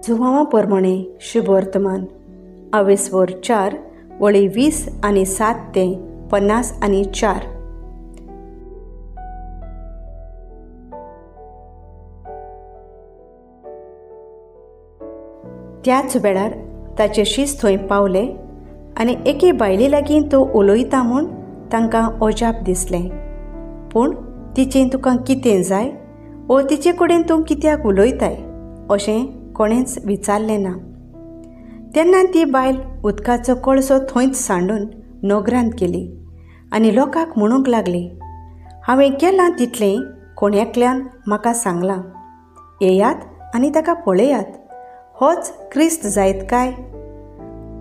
जुवांवा परमणे शुभवर्तमान आवेस्वर 4 वळी 20 आणि 7 ते 54. त्याच वेळार ताचे शीस थंय पावले आनी एके बायले लागीं तो उलयता म्हूण तांकां अजाप दिसलें. पूण तिचें तुका कितें जाय ओ तिचे कडेन तूं कित्याक उलयताय अशें कोणेंच विचारलें ना. तेन्ना ती बायल उदकाचो कळसो थंयच सांडून नगरांत गेली आनी लोकांक म्हणूंक लागली, हांवें केलां तितलें कोण एकल्यान म्हाका सांगलां, येयात आनी ताका पळयात, होच क्रिस्त जायत काय?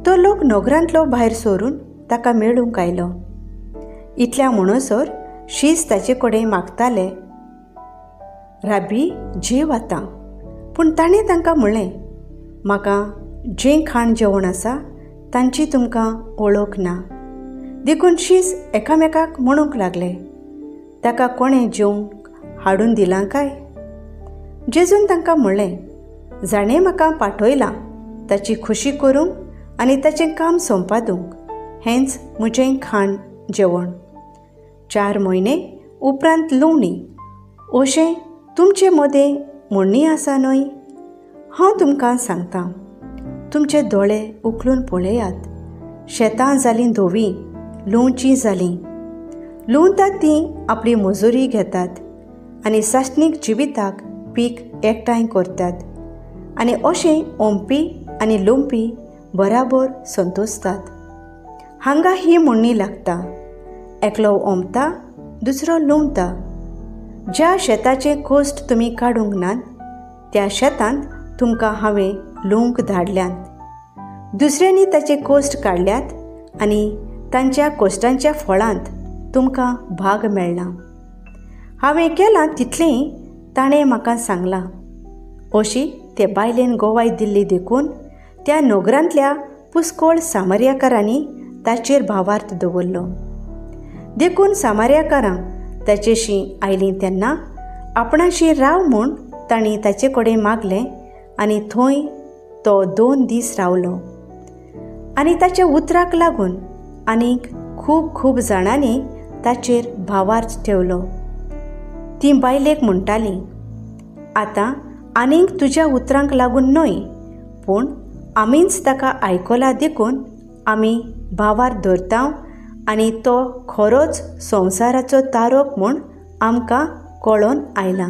तो लोक नगरांतलो भायर सरून ताका मेळूंक आयलो. इतल्या म्हणसर शीस ताचे कडेन मागताले, राबी जेव आतां. पूण ताणें तांकां म्हणलें, म्हाका जें खाण जेवण आसा तांची तुमकां वळख ना. देखून शीस एकामेकाक म्हणूंक लागले, ताका कोणें जेवंक हाडून दिलां काय? जेजून तांकां म्हणलें, जाणें म्हाका पाठयलां ताची खुशी करूंक आनी ताचें काम संपादूंक हेंच म्हजें खाण जेवण. 4 म्हयने उपरांत लुवणी अशें तुमचे मदें म्हणणी आसा न्हय? हांव तुमकां सांगतां, तुमचे दोळे उखलून पळयात, शेतां जालीं धवीं, लुवचीं जालीं. लुवतात तीं आपली मजुरी घेतात आनी सासणीक जिविताक पीक एकठांय करतात आनी अशें ओंपी आनी लुंपी बराबर संतोसतात. हांगा ही म्हणणी लागता, एकलो ओंपता दुसरो लुंवता. ज्या शेताचे कोश्ट तुमी काडूंक नात त्या शेतांत तुमकां हांवें लुवंक धाडल्यात. दुसऱ्यांनी ताचे कोश्ट काडल्यात आनी तांच्या कोश्टांच्या फळांत तुमकां भाग मेळ्ळा. हांवें केलां तितलेंय ताणें म्हाका सांगलां. अशी ते बायलेन गोवाय दिल्ली देखून त्या नगरांतल्या पुस्कोळ सामर्याकारांनी ताचेर भावार्थ दवरलो. देखून सामर्याकारां ताचेशी आयलीं तेन्ना आपणाशी राव म्हूण तांणी ताचे कडेन मागलें आनी थंय तो 2 दीस रावलो. आनी ताच्या उतराक लागून आनीक खूब खूब जाणांनी ताचेर भावार्थ ठेवलो. तीं बायलेक म्हणटालीं, आतां आनीक तुज्या उतरांक लागून न्हय, पूण आमीच ताका आयकला देखून आमी भावार्थ धरता आनी तो खरोच संवसाराचो तारक म्हूण आमकां कळोन आयला.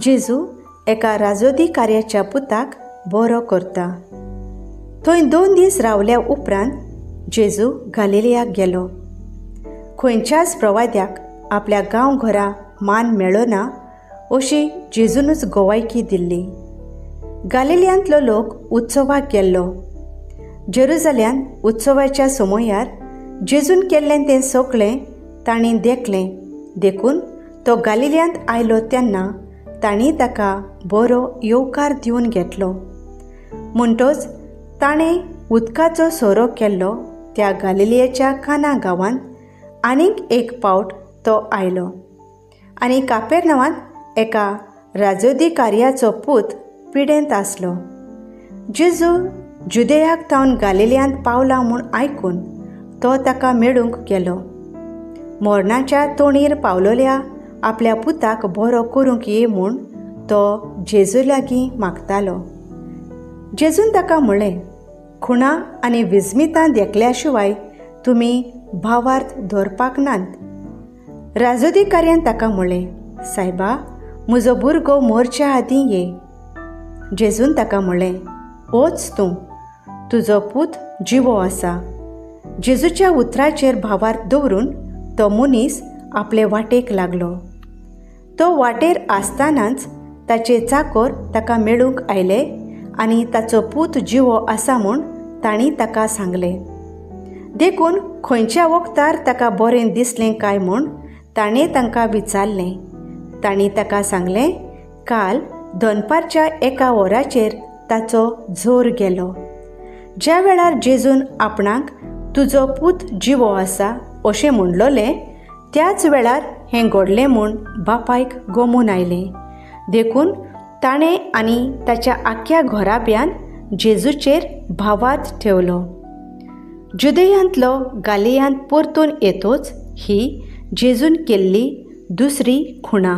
जेजू एका राजोधिकाऱ्याच्या पुताक बरो करता. थंय 2 दीस रावल्या उपरांत जेजू गालिलियाक गेलो. खंयच्याच प्रवाद्याक आपल्या गांव घरा मान मेळना अशी जेजूनच गोवायकी दिल्ली. गालिलियांतलो लोक उत्सवाक गेल्लो. जेरुजाल्यांत उत्सवाच्या समयार जेजून केल्लें तें सगळें तांणी देखलें. देखून तो गालिलियांत आयलो तेन्ना तांणी ताका बरो येवकार दिवन घेतलो. म्हणटच ताणें उदकाचो सोरो केल्लो त्या गालिलियाच्या काना गांवांत आनीक एक पावट तो आयलो आनी कापेरनावांत एका राजोधिकाऱ्याचो पूत पिडेंत आसलो. जेजू जुदेयाक थावन गालिलियांत पावला म्हूण आयकून तो ताका मेळूंक गेलो. मरणाच्या तोणीर पावलोल्या आपल्या पुताक बरो करूंक ये म्हूण तो जेजू लागीं मागतालो. जेजून ताका म्हणलें, खुणा आनी विस्मितां देखल्या शिवाय तुमी भावार्थ धरपाक नात. राजोधिकाऱ्यान ताका म्हणलें, सायबा, म्हजो भुरगो मोरच्या आदीं ये. जेजून ताका म्हणलें, वच तूं, तुजो पूत जिवो आसा. जेजूच्या उतराचेर भावार्थ दवरून तो मनीस आपले वाटेक लागलो. तो वाटेर आसतनाच ताचे चाकोर ताका मेळूंक आयले आनी ताचो पूत जिवो आसा म्हूण तांणी ताका सांगलें. देखून खंयच्या वखदार ताका बरें दिसलें काय म्हूण ताणें तांकां विचारलें. तांणी ताका सांगलें, काल दनपारच्या 1 वराचेर ताचो जोर गेलो. ज्या वेळार जेजून आपणाक तुजो पूत जिवो आसा अशें म्हणलोलें त्याच वेळार हें घडलें म्हूण बापायक गोमून आयलें. देखून ताणें आनी ताच्या आख्ख्या घराब्यान जेजूचेर भावार्थ ठेवलो. जुदेयांतलो गालियांत परतून येतोच ही जेजून केल्ली दुसरी खुणा.